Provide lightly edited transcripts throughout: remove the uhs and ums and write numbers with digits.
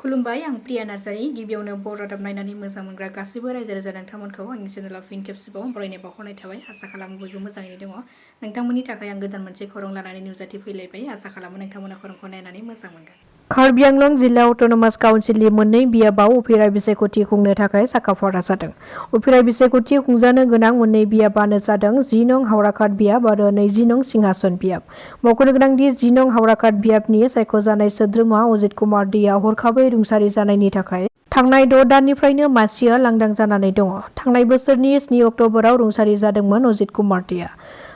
खुलुमबाय आं प्रिया नार्जारी गिबियावनो बर' रादाब नायनानै मोजां मोनग्रा गासैबो रायजो राजा नोंथांमोनखौ आंनि चेनेलाव फिन खेबसेबाव बरायनाय बावहरनाय थाबाय। आसा खालामो बयबो मोजाङैनो दङ। नोंथांमोननि थाखाय आं गोदान मोनसे खौरां लानानै नुजाथि फैलायबाय। आसा खालामो नोंथांमोना खौरांखौ नायनानै मोजां मोनगोन। कार्बि आंलं जिल्ला अट'नमास काउन्सिलनि मोननै बियाबाव उफेरा बिसायख'थि खुंनो थाखाय साखाफारा जादों। उफेरा बिसायख'थि खुंजानो गोनां मोननै बियाबानो जादों 10 नं हावराखात बियाब आरो 20 नं सिंहासन बियाब। मख'नो गोनांदि 10 नं हावराखात बियाबनि सायख'जानाय सोद्रोमा अजित कुमार दैया हरखाबै रुंसारि जानायनि थाखाय थांनाय 6 दाननिफ्रायनो मासिया लांदां जानानै दङ। थांनाय बोसोरनि 7 अक्ट'बराव रुंसारि जादोंमोन अजित कुमार दैया।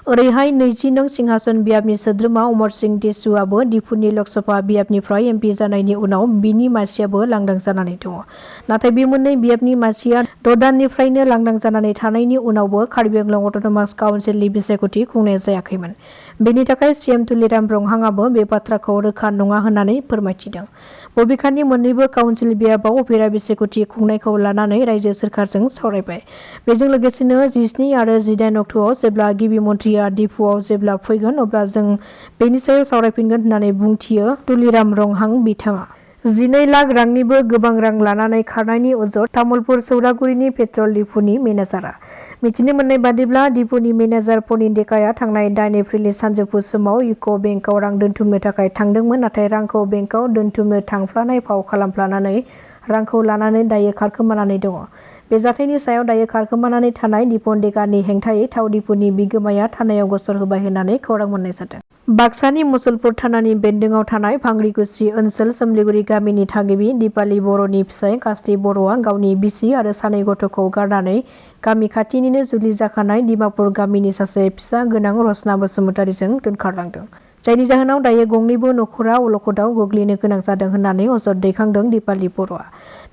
ओरैहाय 20 नं सिंहासन बियाबनि सोद्रोमा अमर सिंह देसुआबो दिफुनि लकसभा बियाबनिफ्राय एमपि जानायनि उनाव बिनि मासियाबो लांदां जानानै दङ। नाथाय बे मोननै बियाबनि मासिया 6 दाननिफ्रायनो लांदां जानानै थानायनि उनावबो कार्बि आंलं अट'नमास काउन्सिलनि बिसायख'थि खुंनाय जायाखैमोन। बेनि थाखाय सिएम तुलिराम ब्रह्माङाबो बे बाथ्राखौ रोखा नङा होननानै फोरमायथिदों। बबेखानि मोन्नैबो काउन्सिल बियाबाव उफेरा बिसायख'थि खुंनायखौ लानानै रायजो सोरखारजों सावरायबाय। बेजों लोगोसेनो 17 आरो 18 अक्ट'आव जेब्ला गिबि मन्थ्रिया दिफुआव जेब्ला फैगोन अब्ला जों बेनि सायाव सावरायफिनगोन होननानै बुंथियो तुलिराम ब्रह्मां बिथाङा। 12 लाख रांनिबो गोबां रां लानानै खारनायनि अजद तामुलपुर सौरागुरिनि पेट्रल डिपुनि मेनेजारआ। मिथिनो मोननाय बादिब्ला डिपुनि मेनेजार पनिन्दिकाया थांनाय 8 एप्रिलनि सानजौफु समाव इउक' बेंकआव रां दोनथुमनो थाखाय थांदोंमोन। नाथाय रांखौ बेंकआव दोनथुमनो थांफ्लानाय फाव खालामफ्लानानै रांखौ लानानै दायो खारखोमानानै दङ। बे जाथायनि सायाव दायो खारखोमानानै थानाय दिपन्दिकानि हेंथायै थाव डिपुनि बिगोमाया थानायाव गसर होबाय होननानै खौरां मोननाय जादों। बाक्सानि मुसलपुर थानानि बेन्दोंआव थानाय भांग्रिकुसि ओनसोल सोमलिगुरि गामिनि थागिबि दिपाली बर'नि फिसाय कास्ति बर'आ गावनि बिसि आरो 2 गथ'खौ गारनानै गामि खाथिनिनो जुलि जाखानाय डिमापुर गामिनि सासे फिसा गोनां रसना बसुमतारीजों दोनखारलांदों। जायनि जाहोनाव दायो गंनैबो नखरा अलखदाव गोग्लैनो गोनां जादों होननानै अजद दैखांदों दिपाली बर'आ।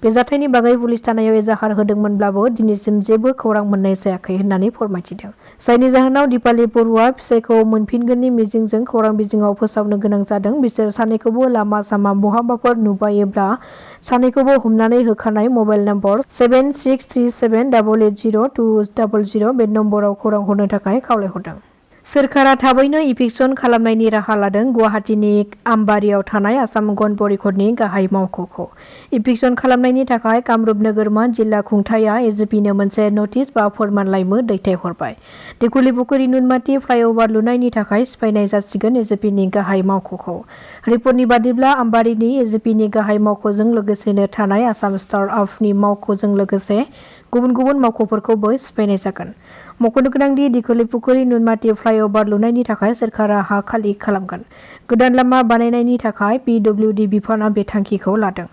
बे जाथायनि बागै पुलिस थानायाव एजाहार होदोंमोनब्लाबो दिनैसिम जेबो खौरां मोननाय जायाखै होननानै फोरमायथिदों। जायनि जाहोनाव दिपाली बर'आ फिसायखौ मोनफिनगोननि मिजिंजों खौरां बिजोङाव फोसावनो गोनां जादों। बिसोर सानैखौबो लामा सामा बहाबाफोर नुबायोब्ला सानैखौबो हमनानै होखानाय मबाइल नम्बर 7637880200 बे नम्बराव खौरां हरनो थाखाय खावलायहरदों। सोरखारा थाबैनो इभिकसन खालामनायनि राहा लादों। गुवाहाटीनि आमबारियाव थानाय आसाम गण परिषदनि गाहाय मावख'खौ इभिकसन खालामनायनि थाखाय कामरुप नोगोरमा जिल्ला खुंथायआ एजिपिनो मोनसे नटिस बा फोरमानलाइबो दैथायहरबाय। दिघुलिपुखुरी नुनमाथि फ्लाइअभार लुनायनि थाखाय सिफायनाय जासिगोन एजिपिनि गाहाय मावख'खौ। रिपर्टनि बादिब्ला आमबारिनि एजिपिनि गाहाय मावख'जों लोगोसेनो थानाय आसाम स्टार्ट-आपनि मावख'जों लोगोसे गुबुन गुबुन मावख'फोरखौबो सिफायनाय जागोन। मख'नो गोनांदि दिघुलिपुखुरी नुनमाथि फ्लाइअभार लुनायनि थाखाय सोरखारा हा खालि खालामगोन। गोदान लामा बानायनायनि थाखाय पिडब्लिउडि बिफानआ बे थांखिखौ लादों।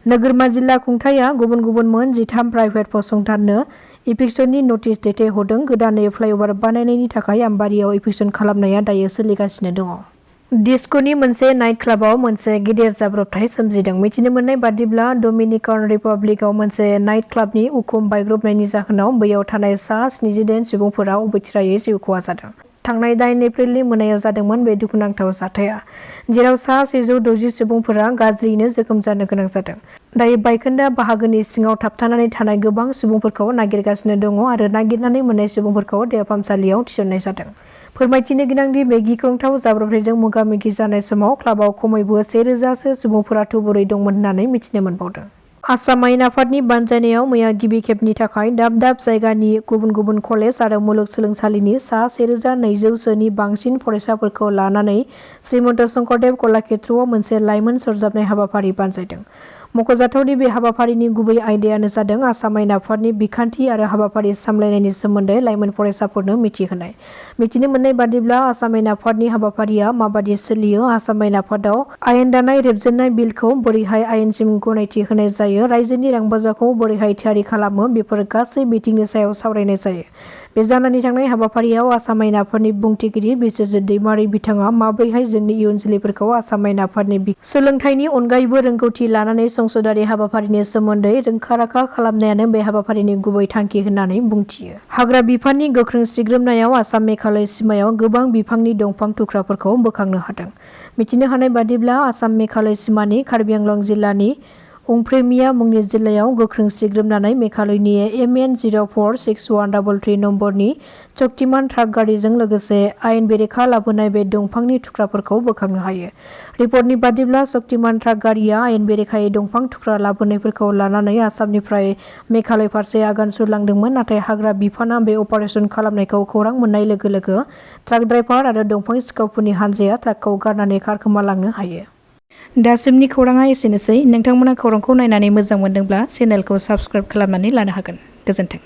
नोगोरमा जिल्ला खुंथायआ गुबुन गुबुन मोन 13 प्राइभेट फसंथाननो इभिकसननि नटिस दैथायहरदों। गोदानै फ्लाइअभार बानायनायनि थाखाय आमबारियाव इभिकसन खालामनाया दायो सोलिगासिनो दङ। डिस्क'नि मोनसे नाइट क्लाबाव मोनसे गिदिर जाब्रबथाय सोमजिदों। मिथिनो मोननाय बादिब्ला डमिनिकान रिपाब्लिकआव मोनसे नाइट क्लाबनि उखुम बायग्रबनायनि जाहोनाव बैयाव थानाय सा 78 सुबुंफोरा अबथिरायै जिउ खहा जादों। थांनाय 8 एप्रिलनि मोनायाव जादोंमोन बे दुखुनांथाव जाथाया, जेराव सा 160 सुबुंफोरा गाज्रियैनो जोखोम जानो गोनां जादों। दायो बायखोन्दा बाहागोनि सिङाव थाबथानानै थानाय गोबां सुबुंफोरखौ नागिरगासिनो दङ आरो नागिरनानै मोननाय सुबुंफोरखौ देहा फाहामसालियाव थिसननाय जादों। फोरमायथिनो गोनांदि बे गिख्रंथाव जाब्रबथायजों मोगा-मोगि जानाय समाव क्लाबाव खमैबो 1000 सो सुबुंफोरा थुबुरै दंमोन होननानै मिथिनो मोनबावदों। आसाम आयेन आफादनि बानजायनायाव मैया गिबि खेबनि थाखाय दाब दाब जायगानि गुबुन गुबुन कलेज आरो मुलुगसोलोंसालिनि सा 1200 सोनि बांसिन फरायसाफोरखौ लानानै श्रीमन्त शंकरदेव कलाक्षेत्रआव मोनसे लाइमोन सरजाबनाय हाबाफारि बानजायदों। मख'जाथावदि बे हाबाफारिनि गुबै आयदायानो जादों आसाम आयेन आफादनि बिखान्थि आरो हाबाफारि सामलायनायनि सोमोन्दै लाइमोन फरायसाफोरनो मिथिहोनाय। मिथिनो मोननाय बादिब्ला आसाम आयेन आफादनि हाबाफारिया माबादि सोलियो, आसाम आयेन आफादाव आयेन दानाय रेबजेननाय बिलखौ बोरैहाय आयेनसिम गनायथि होनाय जायो, रायजोनि रांबाजाखौ बोरैहाय थियारि खालामो, बेफोर गासै बिथिंनि सायाव सावरायनाय जायो। बे जानानै थांनाय हाबाफारियाव आसाम आयेन आफादनि बुंथिगिरि बिस्वजित दैमारि बिथाङा माबोरैहाय जोंनि इयुन जोलैफोरखौ आसाम आयेन आफादनि सोलोंथाइनि अनगायैबो रोंगौथि लानानै संसदारि हाबाफारिनि सोमोन्दै रोंखा-राखा खालामनायानो बे हाबाफारिनि गुबै थांखि होननानै बुंथियो। हाग्रा बिफाननि गोख्रों सिग्रोमनायाव आसाम मेघालय सिमायाव गोबां बिफांनि दंफां थुख्राफोरखौ बोखांनो हादों। मिथिनो हानाय बादिब्ला आसाम मेघालय सिमानि कार्बि आंलं जिल्लानि अंप्रेमिया मुंनि जिल्लायाव गोख्रों सिग्रोमनानै मेघालयनि MN046133 नम्बरनि शक्तिमान ट्राक गारिजों लोगोसे आयेन बेरेखा लाबोनाय बे दंफांनि थुख्राफोरखौ बोखांनो हायो। रिपर्टनि बादिब्ला शक्तिमान ट्राक गारिया आयेन बेरेखायै दंफां थुख्रा लाबोनायफोरखौ लानानै आसामनिफ्राय मेघालय फारसे आगान सुरलांदोंमोन, नाथाय हाग्रा बिफाना बे अपारेसन खालामनायखौ खौरां मोननाय लोगो लोगो ट्राक ड्राइभार आरो दंफां सिखावफोरनि हानजाया ट्राकखौ गारनानै खारखोमालांनो हायो। दासिमनि खौराङा एसेनोसै। नोंथांमोना खौरांखौ नायनानै मोजां मोनदोंब्ला चेनेलखौ साबस्क्राइब खालामनानै लानो हागोन। गोजोन्थों।